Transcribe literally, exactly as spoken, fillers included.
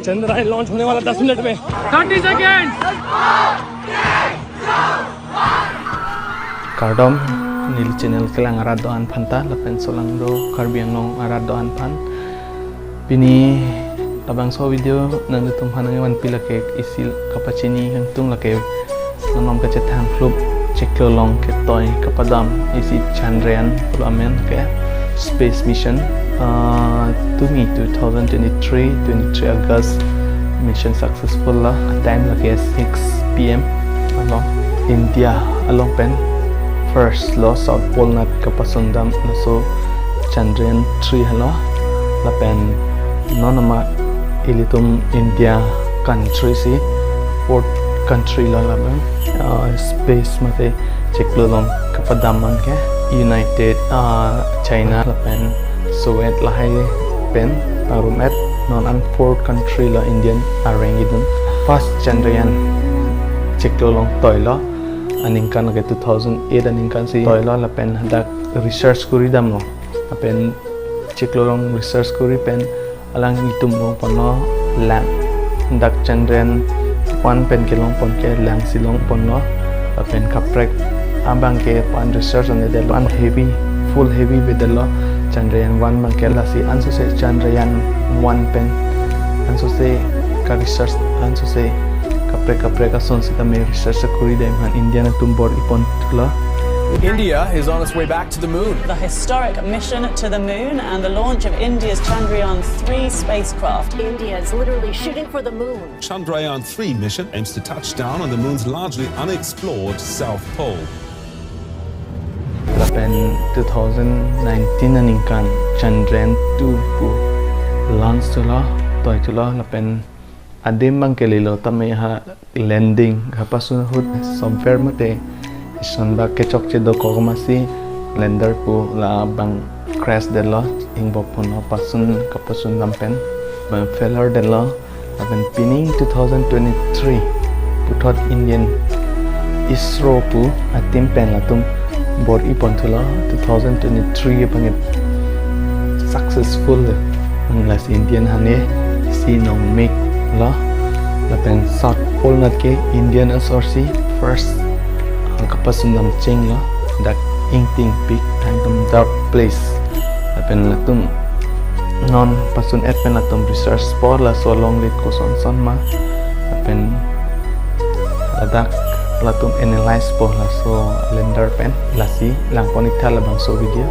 चंद्रयान लॉन्च होने वाला दस मिनट में। Thirty second. Kardom, neli channel kelang arat do-an aphanta lapen solangdo Karbi Anglong arat do-an aphan. Pini labangso video nanglitum aphan nangvanpi lake isi kapachini kangtung lake non malom kachethan phlup chiklo along ketoi kapadam isi Chandrayaan pulo amen ke space mission. Ah, tumi two thousand twenty-three, twenty-three August mission successful lo. Time lake six P M along India along pen first lo South Pole anat kapasundam laso Chandrayaan three helo. Lapen non amat ilitum India country si fourth country lo lapen, ah, space mate chiklo along kapadam an ke United, ah, China lapen Soviet lahai pen pangrum-et, non an fourth country lo Indian areng idun. First Chandrayaan chiklo along toilo aningkan ke two thousand eight aningkan si toilo lapen hadak research kuri damlo. Lapen chiklo along research kuri pen alanglitum longponlo lang. Dak Chandrayaan one pen kelongpon ke lang si longponlo. Lapen kaprek abang ke pan research on the one heavy, full heavy bedetlo Chandrayaan one abang ke, lasi ansose Chandrayaan one pen ansose ka research ansose kaprek kaprek ason sitame research kuri dam aphan India atum bor-iponthulo. India is on its way back to the moon. The historic mission to the moon and the launch of India's Chandrayaan three spacecraft. India is literally shooting for the moon. Chandrayaan three mission aims to touch down on the moon's largely unexplored south pole. Lapen two thousand nineteen aningkan Chandrayaan two pu launch thulo, toithulo, lapen adim abang ke lelo tame ha landing kapasun ahut software mate ison bak kechokche dokok amatsi lander pu labang crash detlo, ingbok pon pasun kapasundam pen, bang failure detlo. Lapen pining two thousand twenty-three puthot Indian ISRO pu a-team pen latum bor-iponthulo two thousand twenty-three abang successful. Lasi Indian hane si nong mik lo. Lapen South Pole anat ke Indian asor si first, ah, kapasundam chenglo. Dak ingtingpik, tangtum dark place. Lapen latum non pasun-et pen latum research po laso longle koson son ma. Lapen ladak latum analyze po laso lander pen, lasi langpon-iktha labangso video.